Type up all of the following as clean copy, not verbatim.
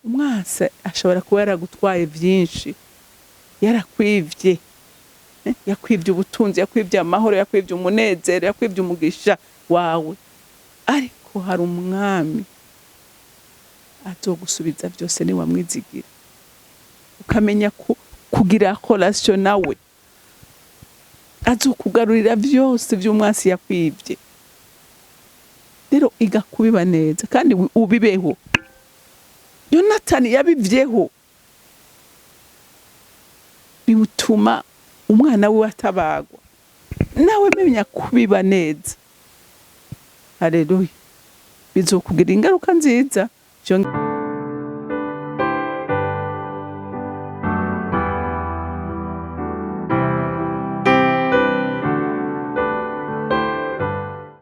Umwansi ashobora kuba yaragutwaye byinshi, yarakwivye, yakwivye ubutunzi, yakwivye amahoro, yakwivye umunezero, yakwivye umugisha wawe, ariko hari umwami azogusubiza byose niwamwizigira, ukamenya kugira relation nawe. Azokugarurira byose by'umwansi yakwivye. Rero iga kubiba neza kandi ubibeho. Yonatani yabivyeho, bimutuma umwana wiwe atabagwa. Nawe menya kubiba neza, haleluya, bizokugira ingaruka nziza.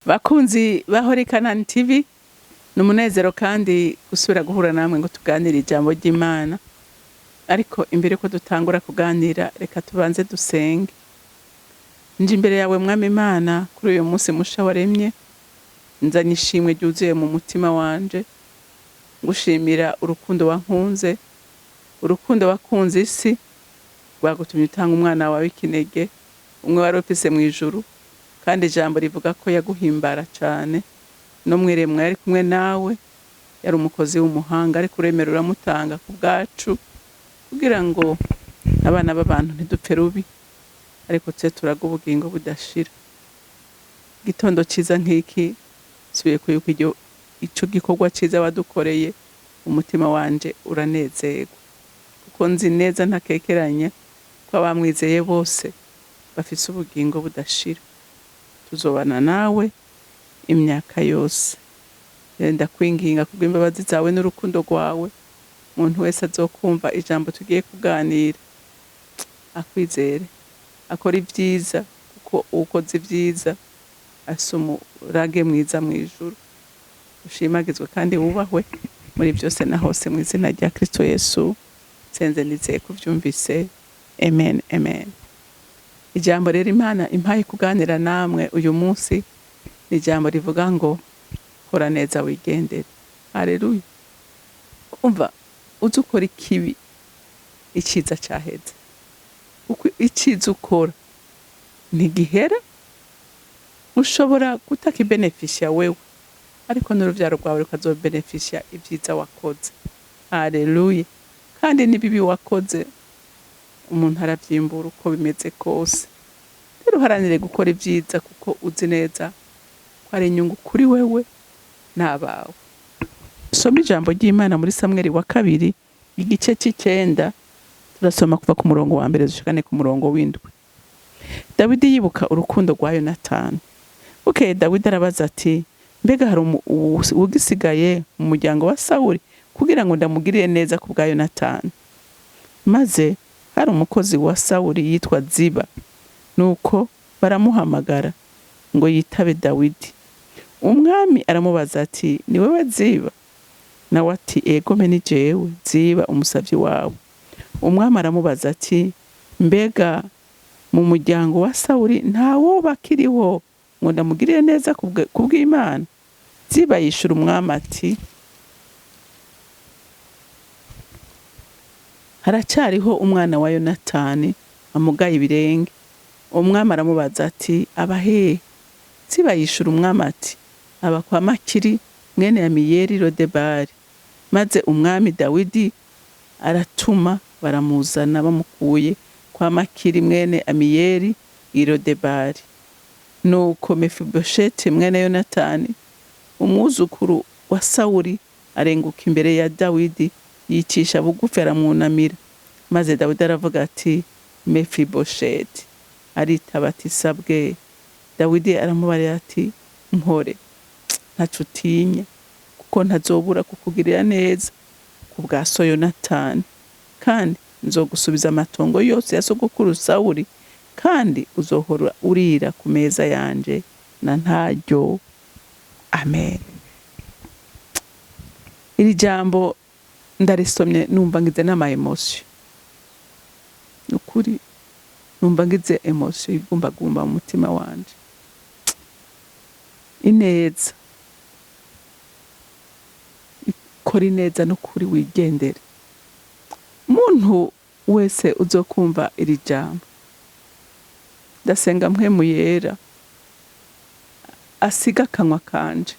Bakunzi ba Holy Canaan TV, ni umunezero kandi gusubira guhura namwe ngo tuganire ijambo ry'Imana. Ariko imbere ko dutangura kuganira, reka tubanze dusenge. Nje imbere yawe, Mwami Imana, kuri uyu munsi musha waremye, nzanye ishimwe ryuzuye mu mutima wanje, ngushimira urukundo wankunze, urukundo wakunze isi rwagutumye utanga umwana wawe w'ikinege, umwe wari ufise mu ijuru, kandi ijambo rivuga ko yaguhimbara cane no mwiremwa yari kumwe nawe, yari umukozi w'umuhanga, ariko uremera uramutanga ku bwacu kugira ngo abana b'abantu ntidupfe rubi, ariko tube turaga ubugingo budashira. Igitondo ciza nk'iki, nsubiye kwibuka ico gikorwa ciza wadukoreye, umutima wanje uranezerwa, kuko nzi neza ntakekeranya ko abamwizeye bose bafise ubugingo budashira. Tuzobana nawe imyaka yose. Rero ndakwinginga kubw'imbabazi zawe n'urukundo rwawe, umuntu wese azokumva ijambo tugiye kuganira akwizere, akora ibyiza, kuko ukoze ibyiza afise umurage mwiza mu ijuru. Ushimagizwe kandi wubahwe muri byose na hose, mu izina rya Kristo Yesu nsenze nizeye kuvyumvise, amen, amen. Ijambo rero Imana impaye kuganira namwe uyu munsi ni ijambo rivuga ngo kora neza wigendere. Haleluya. Umva, uzi ukora ikibi, iciza caheze, kuko iciza ukora ntigihera. Ushobora kutakibenefisha wewe, ariko n'uruvyaro rwawe rukazobenefisha ibyiza wakoze. Haleluya. Kandi n'ibibi wakoze umuntu aravyimbura uko bimeze kose. Rero uharanire gukora ibyiza, kuko uzi neza ko ari inyungu kuri wewe n'abawe. Soma ijambo ry'Imana muri Samweli wa kabiri igice c'icenda, turasoma kuva ku murongo wa mbere dushikane ku murongo w'indwi. Dawidi yibuka urukundo rwa Yonatani. Bukeye Dawidi arabaza ati: mbega hari uwugisigaye mu muryango wa Sawuli kugira ngo ndamugirire neza ku bwa Yonatani? Maze hari umukozi wa Sawuli yitwa Ziba, nuko baramuhamagara ngo yitabe Dawidi. Umwami aramubaza ati: ni wewe Ziba? Nawe ati: egome, ni jewe Ziba umusavyi wawe. Umwami aramubaza ati: mbega mu muryango wa Sawuli nta woba akiriho ngo ndamugirire neza kubw'Imana? Ziba yishura umwami ati: haracariho umwana wa Yonatani amugaye ibirenge. Umwami aramubaza ati: aba hehe? Ziba yishura umwami ati: aba kwa Makiri mwene Amiyeli Lodebari. Maze umwami Dawidi aratuma baramuzana bamukuye kwa Makiri mwene Amiyeli i Lodebari. Nuko Mefibosheti mwene Yonatani umwuzukuru wa Sawuli arenguka imbere ya Dawidi, yicisha bugufi aramwunamira. Maze Dawidi aravuga ati: Mefibosheti. Aritaba ati: sabwe. Dawidi aramubarira ati: mpore, ntaco utinya, kuko ntazobura kukugirira neza ku bwa so Yonatani, kandi nzogusubiza amatongo yose ya sogokuru Sawuli, kandi uzohora urira ku meza yanje na ntaryo. Amen. Iri jambo ndarisomye numva ngize n'ama emotion. Nukuri numva ngize emotion igumbagumba mu mutima wanje. Ineza, Ukora ineza n'ukuri, wigendere. Muntu wese uzokumva iri jambo, ndasenga Mpwemu Yera asiga akanwa kanje,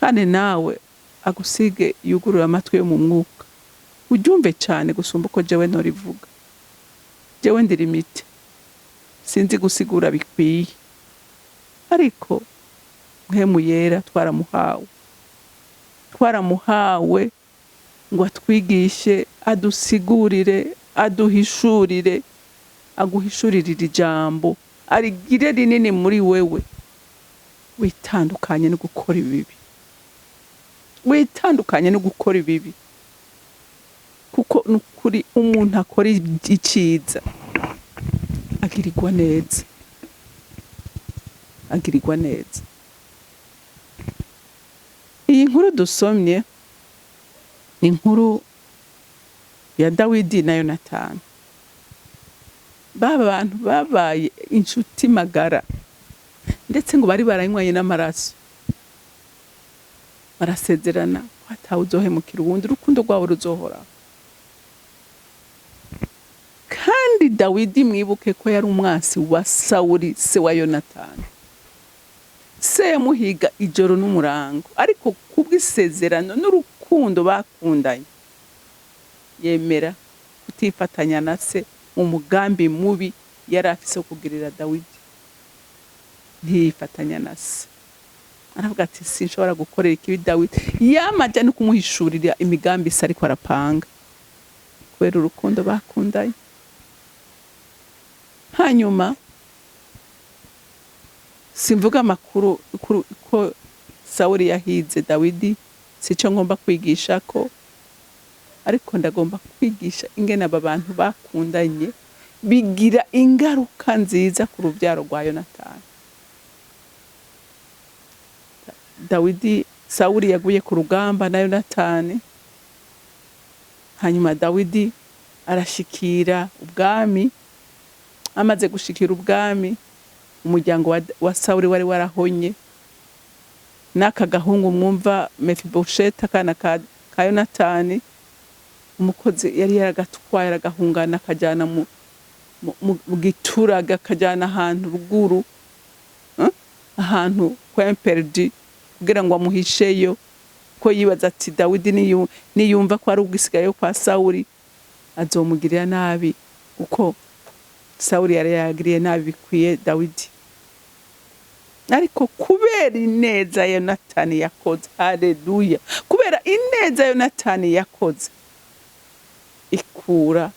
kandi nawe agusige, yugurure amatwi yo mu mwuka, uryumve cyane gusumba uko jewe norivuga. Jewe ndi limité, sinzi gusigura bikwiye, ariko Mpwemu Yera twaramuhawe, twaramuhawe ngo atwigishe, adusigurire, aduhishurire, aguhishurire iri jambo, arigire rinini muri wewe. Witandukanye no gukora ibibi, witandukanye no gukora ibibi, kuko nukuri umuntu akora iciza agirirwa neza, agirirwa neza. Iyi nkuru dusomye ni inkuru ya Dawidi na Yonatani. Baba bantu babaye inshuti magara, ndetse ngo bari baranywanye n'amaraso, barasezerana ko atawe uzohemukira uwundi, urukundo rwabo ruzohoraho. Kandi Dawidi, mwibuke ko yari umwansi wa Sawuli, se wa Yonatani. Se yamuhiga ijoro n'umurango, ariko kubw'isezerano n'urukundo bakundanye, yemera kutifatanya na se mu mugambi mubi yari afise wo kugirira Dawidi. Ntiyifatanya na se, aravuga ati: "Sinshobora gukorera ikibi Dawidi." Yamaja no kumuhishurira imigambi se ariko arapanga, kubera urukundo bakundanye. Hanyuma simvuga amakuru ko Sawuli yahize Dawidi, sico ngomba kwigisha ko, ariko ndagomba kwigisha ingene aba bantu bakundanye bigira ingaruka nziza ku rubyaro rwa Yonatani. Dawidi, Sawuli yaguye ku rugamba na Yonatani, hanyuma Dawidi arashikira ubwami. Amaze gushikira ubwami, umuryango wa Sawuli wari warahonye. N'aka gahungu mwumva, Mefibosheti, akana ka Yonatani, umukozi yari yaragatwaye, aragahungana, akajyana mu giturage, akajyana ahantu ruguru, ahantu kwa perdu, kugira ngo amuhisheyo, ko yibaza ati: "Dawidi niyumva ko ari ubwisigaye kwa Sawuli, azomugirira nabi," kuko Sawuli yari yagiriye nabi bikwiye Dawidi. Ariko kubera ineza Yonatani yakoze, haleluya, kubera ineza Yonatani yakoze, ikura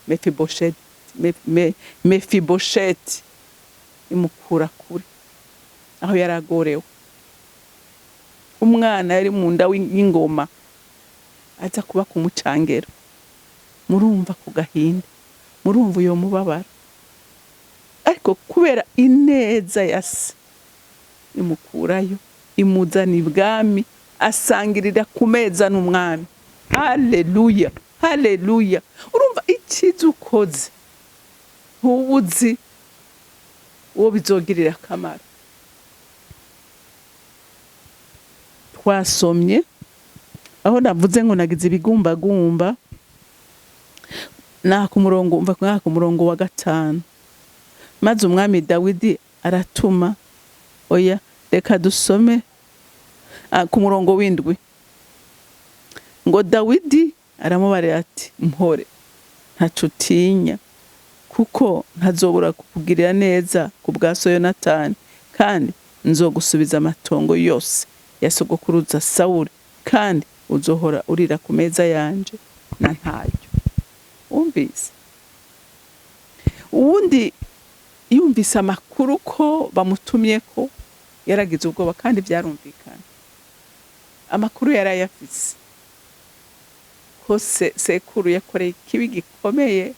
Mefibosheti, Mefibosheti imukura kure aho yari agorewe. Umwana yari mu nda y'ingoma aza kuba ku mucangero. Murumva ku gahinda, murumva uyo mubabaro, ariko kubera ineza ya se imukurayo, imuzana ibwami, asangirira ku meza n'umwami. Haleluya, haleluya! Urumva icyiza ukoze, ntubuzi uwo bizogirira akamaro. Twasomye aho navuze ngo nagize ibigumbagumba naha ku murongo, umva ngaha ku murongo wa 5: "Maze umwami Dawidi aratuma." Oya, reka dusome ku murongo w'7, ngo: "Dawidi aramubarira ati: 'Mpore, ntaco utinya, kuko ntazobura kukugirira neza ku bwa so Yonatani, kandi nzogusubiza amatongo yose ya sogokuruza Sawuli, kandi uzohora urira ku meza yanje na ntaryo.'" Wumvise uwundi yumvise amakuru ko bamutumye ko, yaragize ubwoba, kandi byarumvikana. Amakuru yari ayafise ko sekuru yakoreye ikibi gikomeye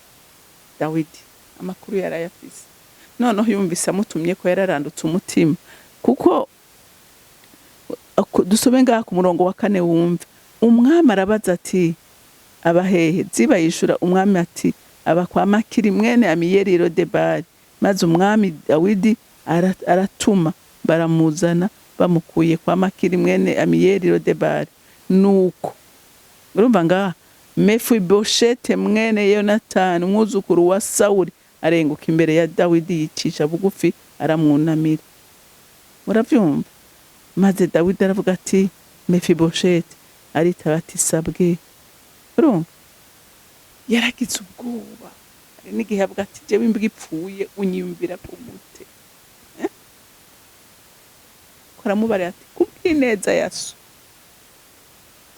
Dawidi. Amakuru yari ayafise. Noneho yumvise amutumye ko, yararandutse umutima, kuko dusome ngaha ku murongo wa 4, wumve: "Umwami arabaza ati: 'Aba hehe?' Ziba yishura umwami ati: 'Aba kwa Makiri mwene Amiyeli i Lodebari.' Maze umwami Dawidi aratuma, baramuzana bamukuye kwa Makiri mwene Amiyeli i Lodebari." Nuko urumva ngaha Mefiboshete mwene Yonatani, umwuzukuru wa Sawuli, arenguka imbere ya Dawidi, yicisha bugufi, aramwunamira. Muravyumva? Maze Dawidi aravuga ati: "Mefiboshete!" Aritaba ati: "Sabwe." Urumva yaragize ubwoba. Hari n'igihe avuga ati: "Jewe imbwa ipfuye unyiyumvira ko gute?" Eh? Ko aramubarira ati: "Kubw'ineza ya so,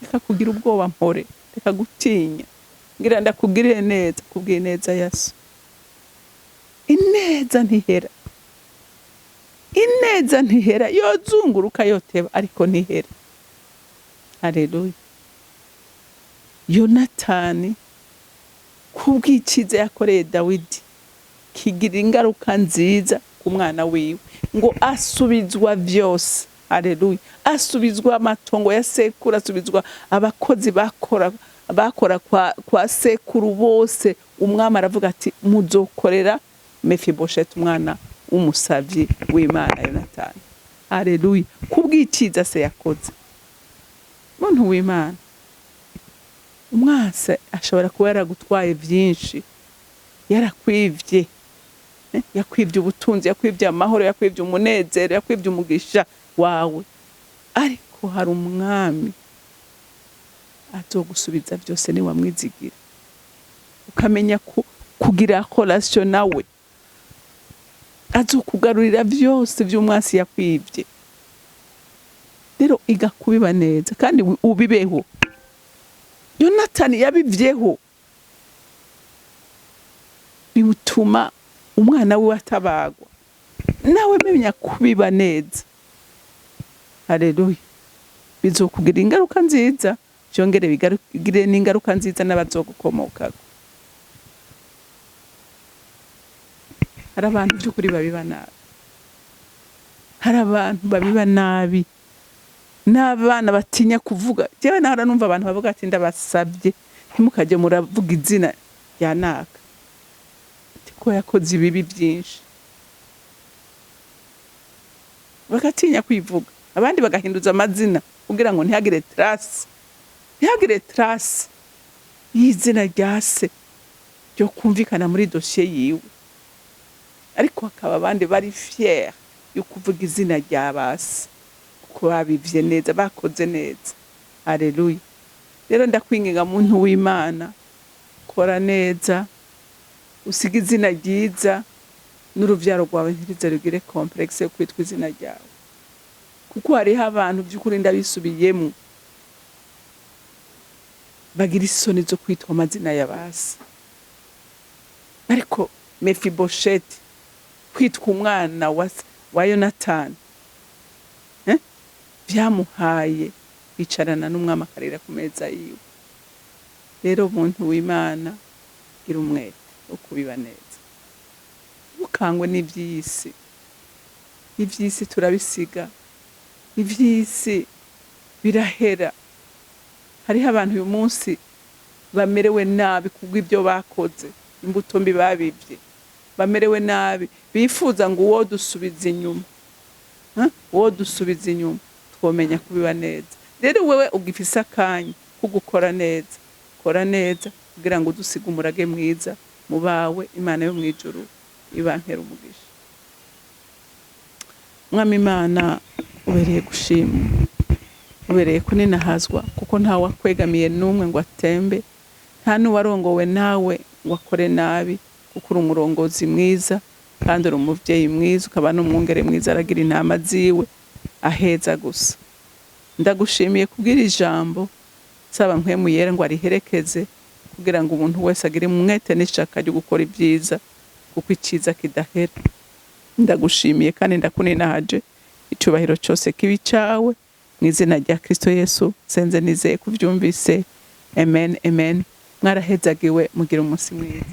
reka kugira ubwoba, mpore, reka gutinya, ngira ndakugirire neza kubw'ineza ya so." Ineza ntihera, ineza ntihera, yozunguruka, yoteba, ariko ntihera. Haleluya! Yonatani kubw'iciza yakoreye Dawidi kigira ingaruka nziza ku mwana wiwe, ngo asubizwa vyose. Haleluya! Asubizwa amatongo ya sekuru, asubizwa abakozi bakora kwa sekuru bose. Umwami aravuga ati: "Muzokorera Mefibosheti, umwana w'umusavyi w'Imana Yonatani." Haleluya! Kubw'iciza se yakoze. Muntu w'Imana, umwase ashobora kuba yaragutwaye vyinshi, yarakwivye, yakwivye ubutunzi, yakwivye amahoro, yakwivye umunezero, yakwivye umugisha wawe, ariko hari umwami azogusubiza byose niwamwizigira, ukamenya kugira relation nawe. Azokugarurira vyose vy'umwasi yakwivye. Rero iga kubiba neza kandi ubibeho. Yonatani yabivyeho, bimutuma umwana wiwe atabagwa. Nawe menya kubiba neza. Haleluya! Bizokugira ingaruka nziza, vyongere bigire n'ingaruka nziza n'abazogukomokako. Hari abantu by'ukuri babiba nabi, hari abantu babiba nabi n'abana batinya kuvuga. Jewe nahora numva abantu bavuga ati: "Ndabasabye, ntimukajye muravuga izina rya naka, ati ko yakoze ibibi byinshi." Bagatinya kwivuga, abandi bagahinduza amazina kugira ngo ntihagire trace, ntihagire trace y'izina rya se ryo kumvikana muri dosiye yiwe. Ariko hakaba abandi bari fier yo kuvuga izina rya basi, kuko babivye neza, bakoze neza. Haleluya! Rero ndakwinginga, muntu w'Imana, kora neza, usiga izina ryiza, n'uruvyaro rwawe ntirize rugire complexe yo kwitwa izina ryawe. Kuko hariho abantu by'ukuri, ndabisubiyemo, bagira isoni zo kwitwa amazina ya basi. Ariko Mefibosheti kwitwa umwana wa Yonatani, vyamuhaye kwicarana n'umwami, akarira ku meza yiwe. Rero muntu w'Imana, gira umwete wo kubiba neza, ntukangwe n'ivy'isi. Ivy'isi turabisiga, ivy'isi birahera. Hariho abantu uyu munsi bamerewe nabi kubw'ibyo bakoze, imbuto mbi babivye, bamerewe nabi, bifuza ngo uwo dusubiza inyuma, uwo dusubiza inyuma twomenya kubiba neza. Rero wewe ugifise akanya ko gukora neza, kora neza kugira ngo udusige umurage mwiza mu bawe. Imana yo mw'ijuru ibampera umugisha. Mwami Imana, ubereye gushimwa, ubereye kuninahazwa, kuko nta wakwegamiye n'umwe ngo atembe, nta n'uwarongowe nawe ngo akore nabi, kuko uri umurongozi mwiza kandi uri umuvyeyi mwiza, ukaba n'umwungere mwiza aragira intama ziwe aheza gusa. Ndagushimiye kubwira ijambo, saba Mpwemu Yera ngo ariherekeze, kugira ngo umuntu wese agire umwete n'ishaka ryo gukora ibyiza, kuko iciza kidahera. Ndagushimiye kandi ndakuninahaje. Icubahiro cyose kibi cawe, mu izina rya Kristo Yesu senze nizeye kuvyumvise. Amen, amen. Mwarahezagiwe, mugira umunsi mwiza.